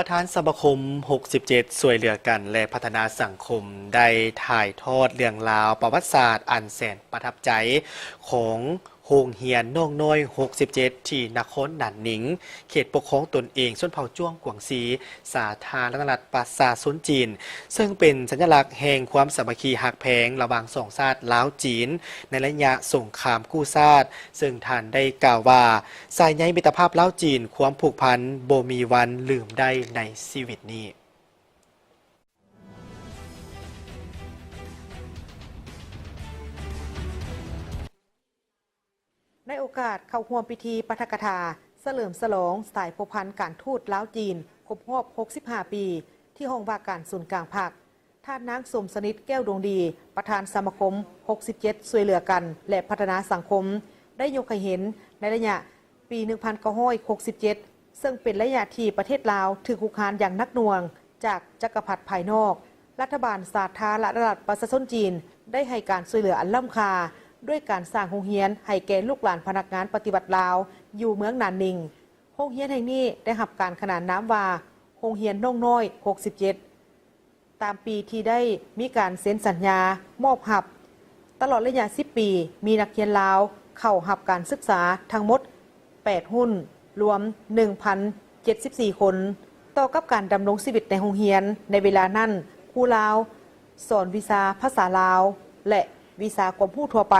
ປະທານສະມາຄົມຫົກສິບເຈັດ ຊ່ວຍເຫຼືອກັນ ແລະ ພັດທະນາສັງຄົມ ໄດ້ຖ່າຍທອດເລື່ອງລາວປະຫວັດສາດອັນແສນປະທັບໃຈ ຂອງໂຮງຮຽນໜອງນ້ອຍຫົກສິບເຈັດ ທີ່ນະຄອນໜານນິງ, ເຂດປົກຄອງຕົນເອງຊົນເຜົ່າຈວງກວາງຊີ, ສາທາລະນະລັດປະຊາຊົນຈີນ, ເຊິ່ງເປັນສັນຍະລັກແຫ່ງຄວາມສາມັກຄີຮັກແພງລະຫວ່າງສອງຊາດລາວ-ຈີນ ໃນໄລຍະສົງຄາມກູ້ຊາດ, ເຊິ່ງທ່ານໄດ້ກ່າວວ່າ ສາຍໃຍມິດຕະພາບລາວ-ຈີນ, ຄວາມຜູກພັນບໍ່ມີວັນລືມໄດ້ໃນຊີວິດນີ້. ໃນໂອກາດເຂົ້າຮ່ວມພິທີປາຖະກະຖາສະເຫຼີມສະຫຼອງສາຍພົວພັນການທູດລາວ-ຈີນ ຄົບຮອບຫົກສິບຫ້າປີ ທີ່ຫ້ອງວ່າການສູນກາງພັກ, ທ່ານນາງ ສົມສະໜິດ ແກ້ວດວງດີ ປະທານສະມາຄົມຫົກສິບເຈັດ ຊ່ວຍເຫຼືອກັນ ແລະ ພັດທະນາສັງຄົມ ໄດ້ຍົກໃຫ້ເຫັນໃນໄລຍະປີໜຶ່ງພັນເກົ້າຮ້ອຍຫົກສິບເຈັດ ເຊິ່ງເປັນໄລຍະທີ່ປະເທດລາວຖືກຮຸກຮານຢ່າງໜັກໜ່ວງຈາກຈັກກະພັດພາຍນອກ, ລັດຖະບານສາທາລະນະລັດປະຊາຊົນຈີນ ໄດ້ໃຫ້ການຊ່ວຍເຫຼືອອັນລ້ຳຄ່າ ດ້ວຍການສ້າງໂຮງຮຽນໃຫ້ແກ່ລູກຫຼານພະນັກງານປະຕິວັດລາວ ຢູ່ເມືອງໜານນິງ. ໂຮງຮຽນແຫ່ງນີ້ໄດ້ຮັບການຂນານນາມວ່າ ໂຮງຮຽນໜອງນ້ອຍຫົກສິບເຈັດ ຕາມປີທີ່ໄດ້ມີການເຊັນສັນຍາມອບຮັບ. ຕະຫຼອດໄລຍະສິບປີ ມີນັກຮຽນລາວເຂົ້າຮັບການສຶກສາທັງໝົດແປດຮຸ່ນ, ລວມໜຶ່ງພັນເຈັດສິບສີ່ຄົນ. ຕໍ່ກັບການດຳລົງຊີວິດໃນໂຮງຮຽນໃນເວລານັ້ນ, ຄູລາວສອນວິຊາພາສາລາວ ແລະ ວິຊາຄວາມຮູ້ທົ່ວໄປ,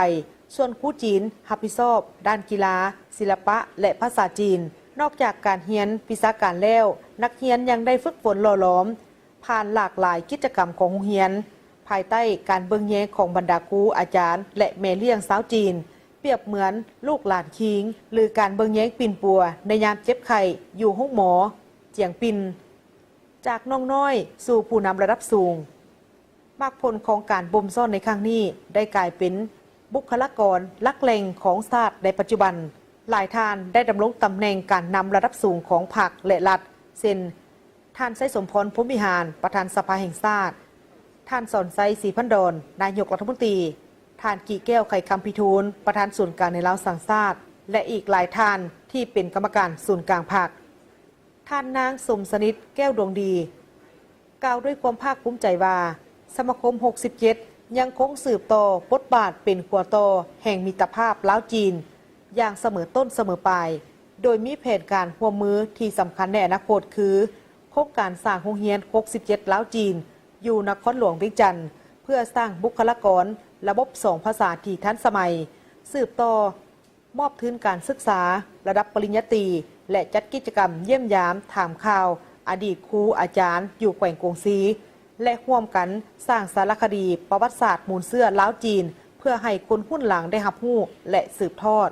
ສ່ວນຄູຈີນຮັບຜິດຊອບດ້ານກິລາ, ສິລະປະ ແລະ ພາສາຈີນ. ນອກຈາກການຮຽນວິຊາການແລ້ວ, ນັກຮຽນຍັງໄດ້ຝຶກຝົນຫຼໍ່ຫຼອມ ຜ່ານຫຼາກຫຼາຍກິດຈະກຳຂອງໂຮງຮຽນ, ພາຍໃຕ້ການເບິ່ງແຍງຂອງບັນດາຄູອາຈານ ແລະ ແມ່ລ້ຽງຊາວຈີນ, ປຽບເໝືອນລູກຫຼານຄີງ ຫຼື ການເບິ່ງແຍງປິ່ນປົວໃນຍາມເຈັບໄຂ້ຢູ່ໂຮງໝໍຈຽງປິ່ນ. ຈາກໜອງນ້ອຍສູ່ຜູ້ນຳລະດັບສູງ, ໝາກຜົນຂອງການບົ່ມສອນໃນຄັ້ງນີ້ ໄດ້ກາຍເປັນບຸກຄະລາກອນຫຼັກແຫຼ່ງຂອງຊາດໃນປັດຈຸບັນ. ຫຼາຍທ່ານໄດ້ດຳລົງຕຳແໜ່ງການນຳລະດັບສູງຂອງພັກ ແລະ ລັດ, ເຊັ່ນ ທ່ານ ໄຊສົມພອນ ພົມວິຫານ ປະທານສະພາແຫ່ງຊາດ, ທ່ານ ສອນໄຊ ສີພັນດອນ ນາຍົກລັດຖະມົນຕີ, ທ່ານ ກີແກ້ວ ໄຂຄຳພິທູນ ປະທານສູນກາງແນວລາວສ້າງຊາດ ແລະ ອີກຫຼາຍທ່ານທີ່ເປັນກຳມະການສູນກາງພັກ. ທ່ານນາງ ສົມສະໜິດ ແກ້ວດວງດີ ກ່າວດ້ວຍຄວາມພາກພູມໃຈວ່າ ສະມາຄົມຫົກສິບເຈັດ ຍັງຄົງສືບຕໍ່ບົດບາດເປັນຂົວຕໍ່ແຫ່ງມິດຕະພາບລາວ-ຈີນ ຢ່າງສະເໝີຕົ້ນສະເໝີປາຍ, ໂດຍມີແຜນການຮ່ວມມືທີ່ສຳຄັນໃນອະນາຄົດ ຄື ໂຄງການສ້າງໂຮງຮຽນຫົກສິບເຈັດລາວ-ຈີນ ຢູ່ນະຄອນຫຼວງວຽງຈັນ ເພື່ອສ້າງບຸກຄະລາກອນລະບົບສອງພາສາທີ່ທັນສະໄໝ, ສືບຕໍ່ ມອບທຶນການສຶກສາລະດັບປະລິນຍາຕີ ແລະ ຈັດກິດຈະກຳຢ້ຽມຢາມຖາມຂ່າວອະດີດຄູອາຈານຢູ່ແຂວງກວາງຊີ ແລະ ຮ່ວມກັນສ້າງສາລະຄະດີປະຫວັດສາດມູນເຊື້ອລາວ-ຈີນ ເພື່ອໃຫ້ຄົນຮຸ່ນຫຼັງໄດ້ຮັບຮູ້ ແລະ ສືບທອດ.